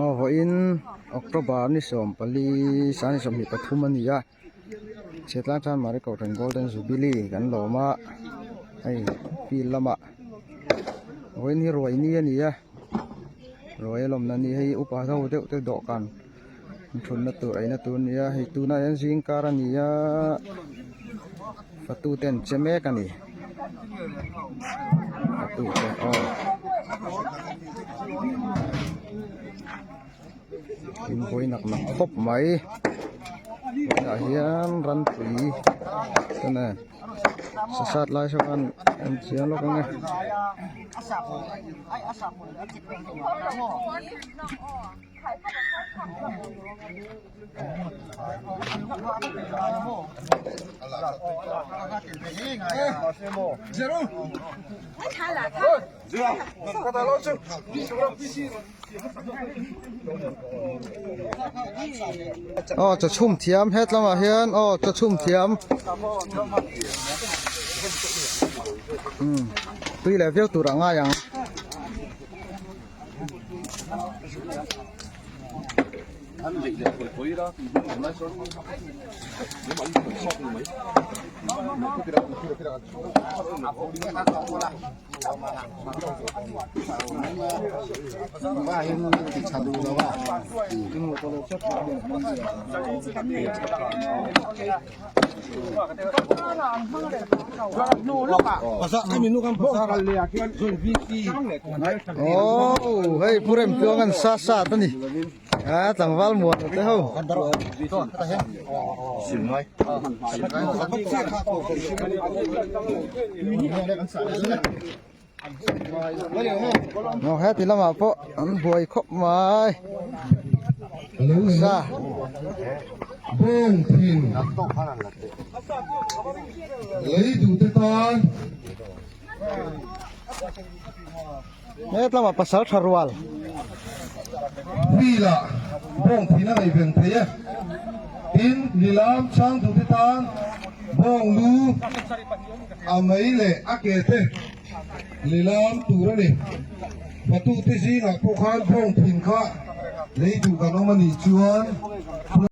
Aw vawiin October ni 14 23 a ni a chhiatlang chuan Mari Kohhran Golden Jubilee kan lawm a hei field lamah vawiin hi ruai ni a ni a ruai a lawmna ni hei upa ho deuh te dawhkan thutna tur eina tur a ni a hei tunah hian zingkar a ni a fatu te an che mek a ni fatu te aw in vawi nak nak khawp mai tunah hian ranpui te nen sasat lai saw khan an chiang lawk ang e. Aw chaw chhum thiam het lamah hian aw chaw chhum thiam umm tui leh viau tur a ngai ang. Aww hei pu rem tluang an sa sat a ni a tlangval muan te ho. Aw heti lamah pawh an buai khawp mai sa bawng thin lei duh te tan. Het lamah pasal tha rual. Wheel ah bawng thin a nei veng thei e. Tin, lilam chang duh te tan bawng lu a mei leh a ke te lilam tur a ni. Fatu te zingah pawh khan bawng thin kha lei duh kan awm a nih chuan.